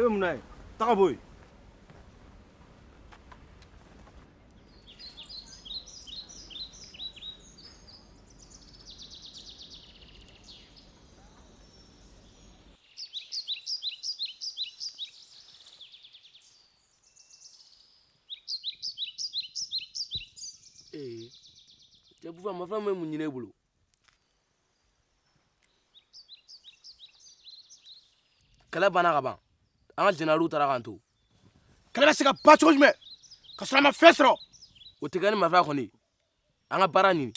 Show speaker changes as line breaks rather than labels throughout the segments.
bɛ mun na yen? Taga bɔ yen.
Ee, cɛ Bufa, marifa bɛ mun ɲini e bolo? Kɛlɛ banna ka ban. An ka jenaliw taara k'an to.
Kɛlɛ bɛ se ka ban cogo jumɛn ka sɔrɔ an ma fɛn sɔrɔ?
O tɛ kɛ ni marifa kɔni ye. An ka baara ɲini.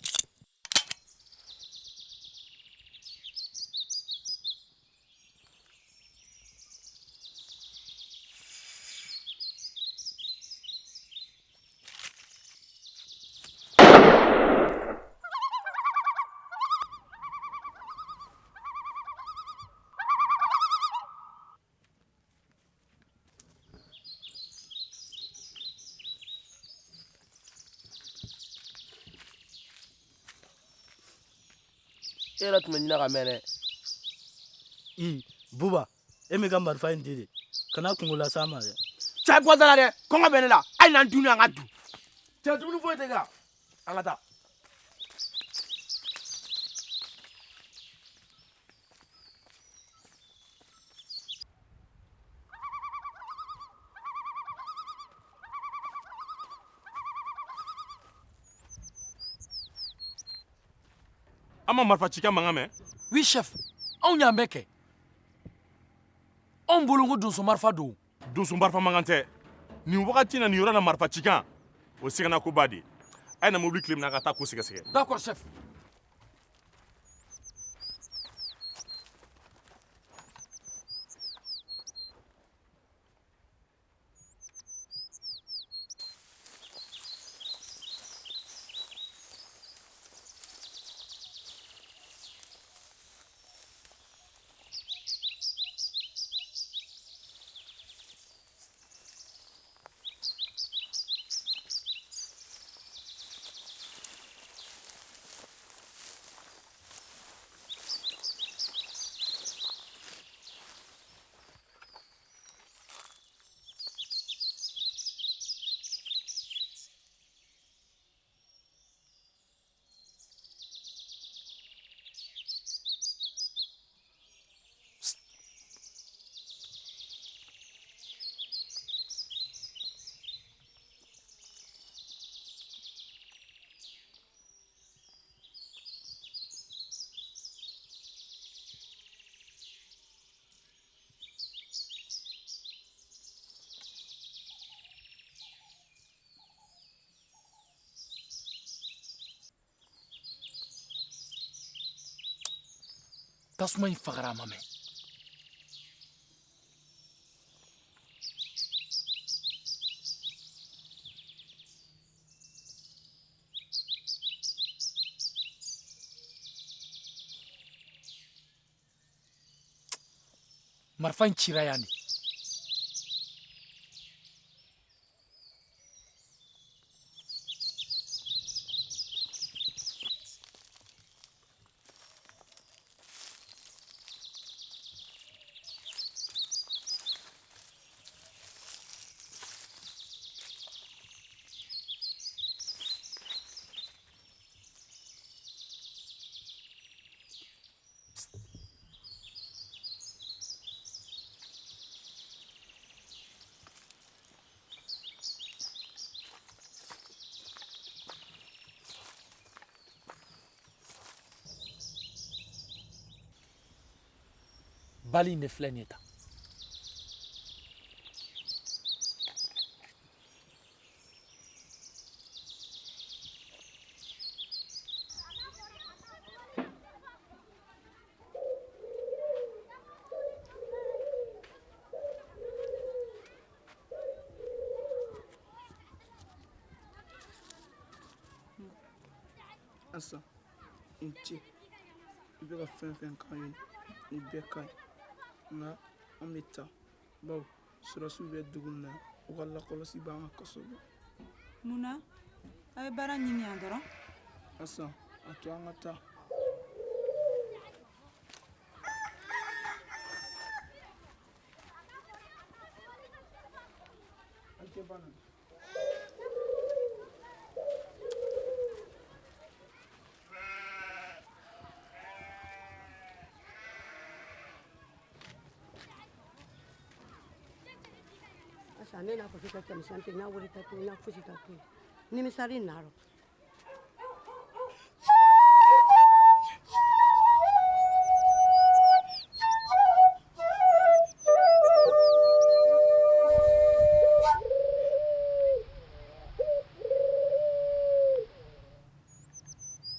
E yɛrɛ tun bɛ ɲinɛ ka mɛn dɛ.
I Buba, e m'i ka marifa in di de, kana kungo las'a ma dɛ.
Cɛ bɔ da la dɛ, kɔngɔ bɛ ne la, hali n'an dun an ka dun.
Cɛ dumuni foyi tɛ kɛ, an ka taa.
An ma marifa cikan mankan mɛn?
Oui chef, anw y'an bɛɛ kɛ. Anw bolo ko donso marifa don.
Donso marifa mankan tɛ. Nin wagati na nin yɔrɔ la marifa cikan, o sigana koba de ye. A ye na mobili tile minɛ an ka taa ko sɛgɛsɛgɛ.
D'accord chef. Tasuma in fagara a ma mɛn. Marifa in cira yan de. Bali in de filɛ nin ye tan.
Asa, i ni ce. I bɛ ka fɛn fɛn k'an ye nin bɛɛ ka ɲi, nka an bɛ taa bawo sɔrɔdasiw bɛ dugu min na u ka lakɔlɔsi b'an kan kosɛbɛ.
Mun na a ye baara ɲini yan dɔrɔn?
Asa, a to an ka taa. An tɛ ban na.
Asa ne n'a fɔ ka cɛmisɛn tɛ n n'a wari tɛ to n n'a fosi tɛ to nimisali naro.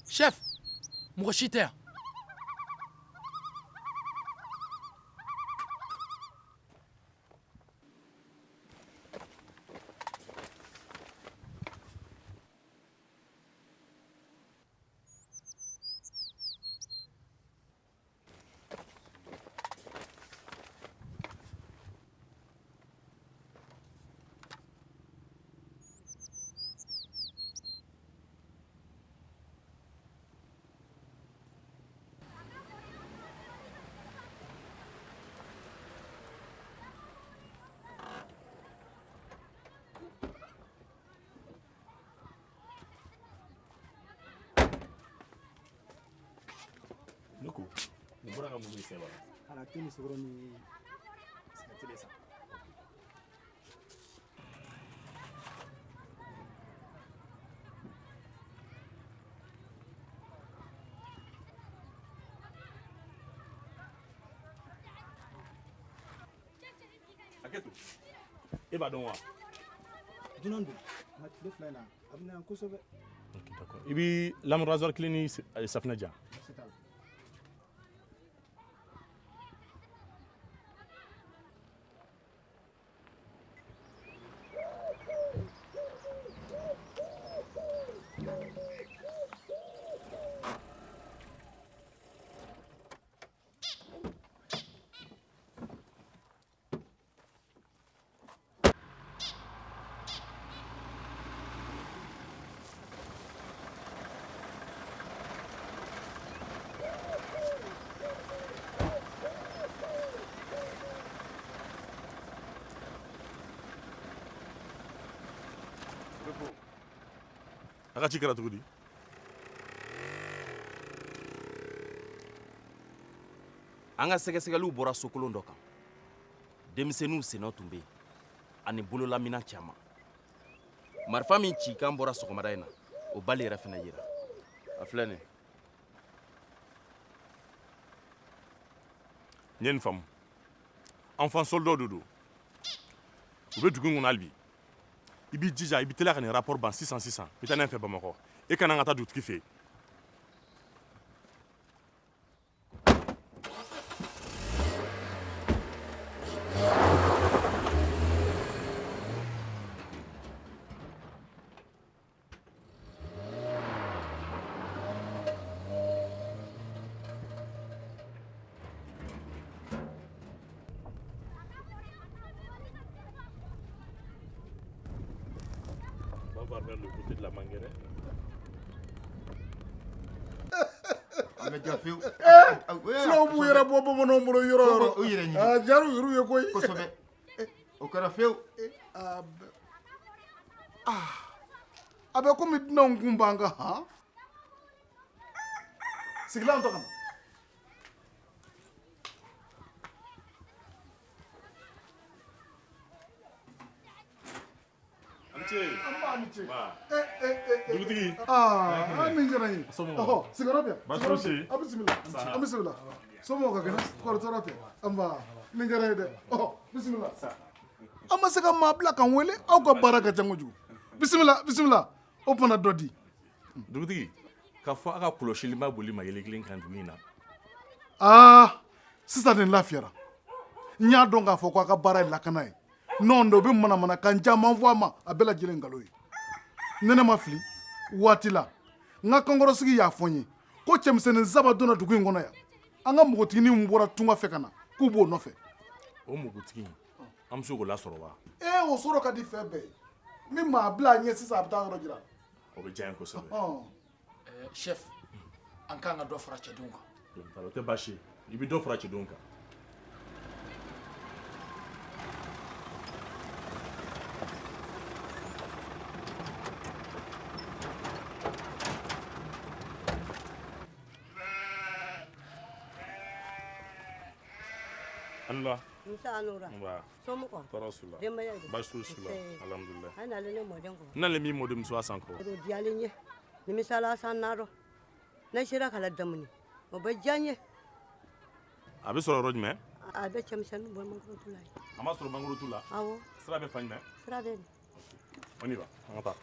Chef, mɔgɔ si tɛ yan.
Ne ko nin bɔra ka mun de sɛbɛn?
Ala te ni sukaro ni sigɛriti de san.
Hakɛ to, e b'a dɔn wa?
Dunan don, nka tile fila in na a bɛ na yan kosɛbɛ.
Ok, d'accord. I bɛ lame rasoir kelen ni safunɛ di yan.
Baasi t'a la.
A ka ci kɛra cogo di?
An ka sɛgɛsɛgɛliw bɔra sokolon dɔ kan. Denmisɛnninw sennɔ tun bɛ yen ani bololaminan caman. Marifa min cikan bɔra sɔgɔmada in na, o bali yɛrɛ fana yera. A filɛ nin ye.
N ye nin faamu. Enfant soldat de don. U bɛ dugu in kɔnɔ hali bi. I b'i jija, i bɛ teliya ka nin rapport ban sisan sisan. I bɛ taa n'a ye fɛ Bamakɔ. E kana n ka taa dugutigi fɛ yen. Vers le côté de la mangueraie.
A bɛ diya fiyewu.
Fulaw b'u yɛrɛ bɔ bamananw bolo yɔrɔ o yɔrɔ.
U yɛrɛ ɲini.
A diyara u yɛrɛw ye koyi.
Kosɛbɛ. O kɛra fiyewu.
A bɛ komi dunanw kun b'an kan han. Sigilan tɔ ka na. An ni ce.
Dugutigi.
Aa, nin diyara n ye.
Somɔgɔw?
Ɔhɔ, sigiyɔrɔ bɛ yan.
Baasi fosi.
A bisimila. A bisimila. Somɔgɔw ka kɛnɛ? Kɔri tɔɔrɔ tɛ? Nba, nin diyara n ye dɛ. Ɔhɔ, bisimila. An ma se ka maa bila ka n wele, aw ka baara ka ca kojugu. Bisimila, bisimila. O tuma na dɔ di.
Dugutigi, k'a fɔ a ka kɔlɔsili ma boli ma yelen kelen kan dugu in na.
Aa, sisan de n lafiyara. N y'a dɔn k'a fɔ ko a ka baara ye lakana ye. N'o tɛ u bɛ manamanakan caman fɔ a ma, a bɛɛ lajɛlen nkalon ye. Ne ne ma fili waati la, n ka kankɔrɔsigi y'a fɔ n ye ko cɛmisɛnnin saba donna dugu in kɔnɔ yan. An ka npogotiginin min bɔra tunga fɛ ka na, k'u b'o nɔfɛ.
O npogotigi in, an bɛ se k'o lasɔrɔ wa?
Ee, o sɔrɔ ka di fɛn bɛɛ ye. Ni maa bila a ɲɛ sisan, a bɛ taa yɔrɔ jira.
O bɛ diya n ye kosɛbɛ.
Chef, an kan ka dɔ fara cɛdenw kan.
O tɛ baasi ye. I bɛ dɔ fara cɛdenw kan. Anula.
Nse a nora.
Nba.
Somɔgɔw?
Tɔɔrɔ s'u la.
Denbaya dun?
Baasi foyi s'u la.
Nse.
Alhamdulilayi.
A nalen ne mɔden kɔ.
N nalen b'i mɔdenmuso Asan kɔ.
O diyalen n ye. Nimisala Asan na dɔn. Ne sera ka ladamuni. O bɛ diya n ye.
A bɛ sɔrɔ yɔrɔ jumɛn?
A bɛ cɛmisɛnninw bɔ mangorotu la yen.
A b'a sɔrɔ mangorotu la?
Awɔ.
Sira bɛ fan jumɛn?
Sira bɛ yen.
On y va. An ka taa.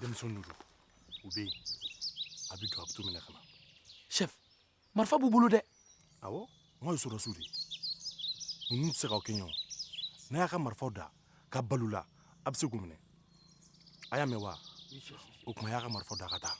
Denmisɛnninw don, u bɛ yen, a bɛ don, a bɛ t'u minɛ ka na.
Chef, marifa b'u bolo dɛ.
Awɔ, n k'aw ye sɔrɔdasiw de ye. Ninnu tɛ se k'aw kɛɲɛ o. N'a y'a ka marifaw da ka balo la, a bɛ se k'u minɛ. A y'a mɛn wa? O tuma a y'a ka marifaw da ka taa.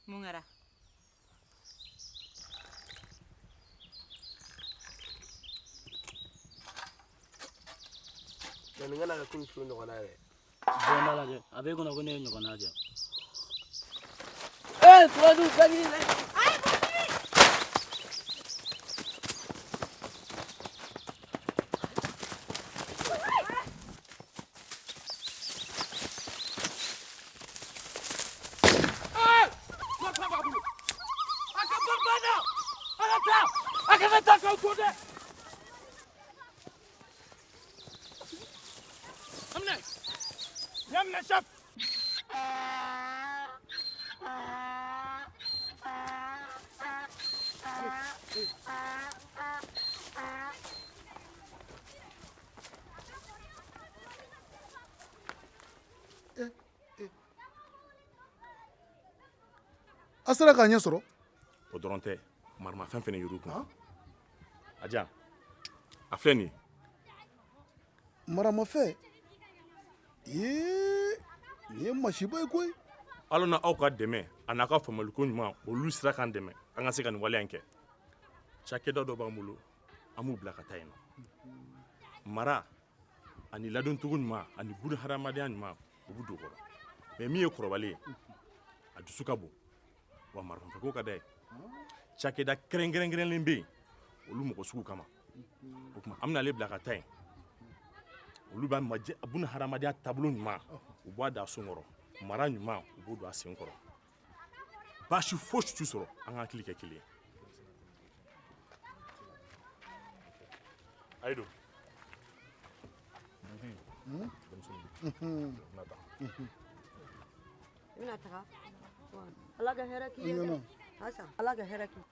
Mun kɛra?
Mɛ nin kana kɛ komi so ɲɔgɔnna yɛrɛ.
Bɔ n da la dɛ, a b'e kɔnɔ ko ne ye ɲɔgɔnna jɛ.
Ee, Turaju, bɛɛ k'i dɛ.
Marifa b'a bolo. A ka bɔ banna. A ka taa. A kana taa k'aw to dɛ. A minɛ.
Y'a minɛ chef.
A sera k'a ɲɛ sɔrɔ.
O dɔrɔn tɛ, maramafɛn fɛnɛ yer'u kun. A jan, a filɛ nin ye.
Maramafɛn? Ee, nin ye masiba ye koyi.
Ala na aw ka dɛmɛ a n'a ka faamuyaliko ɲuman, olu sera k'an dɛmɛ an ka se ka nin waleya in kɛ. Cakɛda dɔ b'an bolo, an b'u bila ka taa yen nɔ. Mara ani ladoncogo ɲuman ani buna hadamadenya ɲuman, o b'u don o kɔrɔ. Mɛ min ye kɔrɔbalen ye, a dusu ka bon, wa maramafɛnko ka d'a ye. Cakɛda kɛrɛnkɛrɛnkɛrɛnlen bɛ yen olu mɔgɔ sugu kama. O tuma an bɛna ale bila ka taa yen. Olu b'a majɛ buna hadamadenya taabolo ɲuman, u b'a da a sen kɔrɔ. Mara ɲuman, u b'o don a sen kɔrɔ. Baasi fosi t'u sɔrɔ, an ka hakili kɛ kelen ye. A ye don. Denmisɛnninw bɛ yen. N bɛna taa.
I bɛna taga. Ala ka hɛrɛ k'i ye dɛ. Asan, Ala ka hɛrɛ k'i ye.